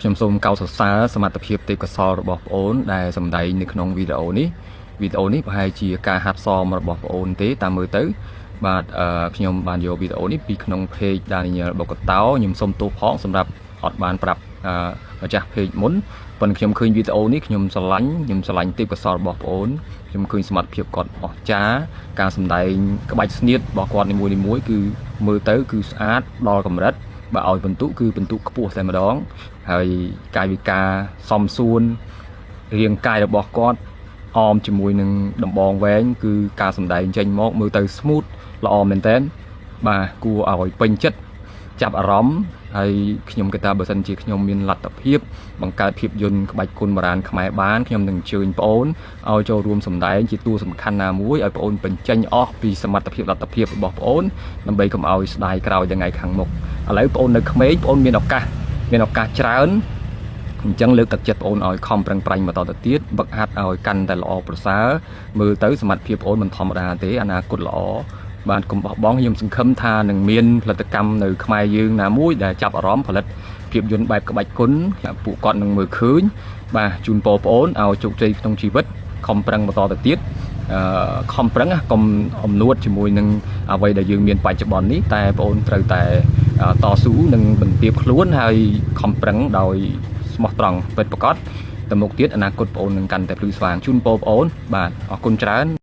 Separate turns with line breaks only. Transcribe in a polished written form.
ខ្ញុំសូមកោតសរសើរសមត្ថភាពទេពកោសល្យរបស់ប្អូនដែលសម្ដែងនៅក្នុងវីដេអូនេះវីដេអូនេះប្រហែលជាការហាត់សមរបស់ប្អូនទេតាមមើលទៅបាទអឺខ្ញុំបានយកវីដេអូនេះពីក្នុង page Daniel បកតោខ្ញុំសូមទោសផងសម្រាប់អត់បានប្រាប់អឺម្ចាស់ page មុនប៉ុន្តែខ្ញុំឃើញវីដេអូនេះខ្ញុំស្រឡាញ់ខ្ញុំស្រឡាញ់ទេពកោសល្យរបស់ប្អូនខ្ញុំឃើញសមត្ថភាពគាត់អស្ចារ្យការសម្ដែងក្បាច់ស្នៀតរបស់គាត់នីមួយៗគឺមើលទៅគឺស្អាតដល់កម្រិតបើឲ្យពិន្ទុគឺពិន្ទុខ្ពស់តែម្ដង ហើយកាយវិការសំសួនរាងកាយរបស់គាត់អមជាមួយនឹងដំបងវែងគឺការសម្ដែងចេញមកមើលទៅ smooth ល្អមែនតើបាទគួរឲ្យពេញចិត្តចាប់អារម្មណ៍ហើយខ្ញុំគិតថាបើសិនជាខ្ញុំមានលទ្ធភាពបង្កើតភាពយន្តក្បាច់គុណបុរាណខ្មែរបានខ្ញុំនឹងអញ្ជើញប្អូនឲ្យចូលរួមសម្ដែងជាតួសំខាន់ណាមួយឲ្យប្អូនបញ្ចេញអស់ពីសមត្ថភាពលទ្ធភាពរបស់ប្អូនដើម្បីកុំឲ្យស្ដាយក្រោយថ្ងៃខាងមុខឥឡូវប្អូននៅក្មេងប្អូនមានឱកាសមានឱកាសច្រើនអញ្ចឹងលើកទឹកចិត្តប្អូនឲ្យខំប្រឹងប្រែងបន្តទៅទៀតវឹកហាត់ឲ្យកាន់តែល្អប្រសើរមើលទៅសមត្ថភាពប្អូនមិនធម្មតាទេអនាគតល្អបាទកុំបោះបង់ខ្ញុំសង្ឃឹមថានឹងមានផលិតកម្មនៅខ្មែរយើងណាមួយដែលចាប់អារម្មណ៍ផលិតភាពយន្តបែបក្បាច់គុណពួកគាត់នឹងមើលឃើញបាទជូនពរប្អូនឲ្យជោគជ័យក្នុងជីវិតខំប្រឹងបន្តទៅទៀតអឺខំប្រឹងណាកុំអំនួតជាមួយនឹងអ្វីដែលយើងមានបច្ចុប្បន្ននេះតែប្អូនត្រូវតែតស៊ូនិងបន្ទាបខ្លួនហើយខំប្រឹងដោយស្មោះត្រង់ពិតប្រាកដទៅមុខទៀតអនាគតប្អូននឹងកាន់តែភ្លឺស្វាងជូនពរប្អូនបាទអរគុណច្រើន។